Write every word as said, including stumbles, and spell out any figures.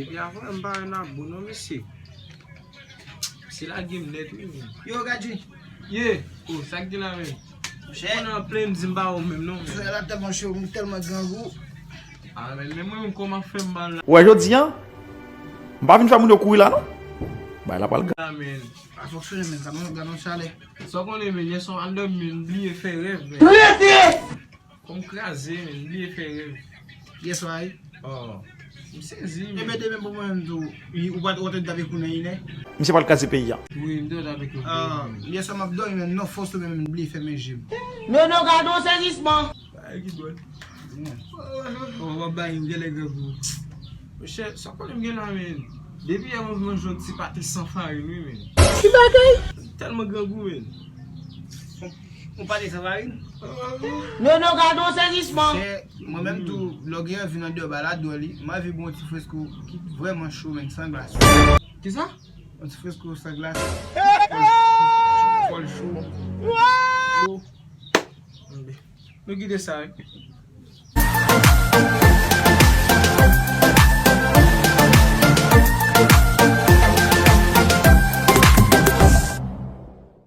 Epi apre, m pa wè n ap bon non, mesye. Se lage m nèt, wi, menm. Yo, Gadji. Ye, o, sa k gen la, menm? Monchè. Konnen an plen m di m pa wè w menm, non, menm. Soyè la tèlman cho, m tèlman grangou. A, menm, menm mwen menm, kòman fè m mal la? Wè, jodi a, m pa vin fè moun yo kouri la, non. Bay la pral gra. A, menm. Pa fonksyone, menm, sa, gad yon chalè. Sa w konnen, menm, yè swa m al dòmi, menm, m bliye fè rèv, menm. Kò m kraze, menm, m bliye fè rèv. Yè swa, wi. Oh, m sezi, menm. Ebyen, demen pou mwen menm tou, wi, ou pa t, ou te dwe avèk ou nan inè. Misye pral kraze peyi a. Wi, m te dwe avèk ou. Ah, yè swa m ap dòmi, menm, non, fòs ou menm, m bliye fèmen je m. Nono, gad yon sezisman. Bagay ki dwòl. Oh, w ap bay, m genlè grangou. Monchè, sa w konnen m gen la, menm. Depi yè mwen manje yon ti pate san farin, wi, menm. Ki bagay? Tèlman grangou, menm. Yon pate san farin? Nono, gad yon sezisman. Monchè, mwen menm tou, lè w gen anvi nan deyò ba la dwòl li, m anvi bon ti fresko ki vrèman cho, menm, san glas. Kisa? Yon ti fresko san glas. Fò l cho. Cho. Nou kite sa, wi.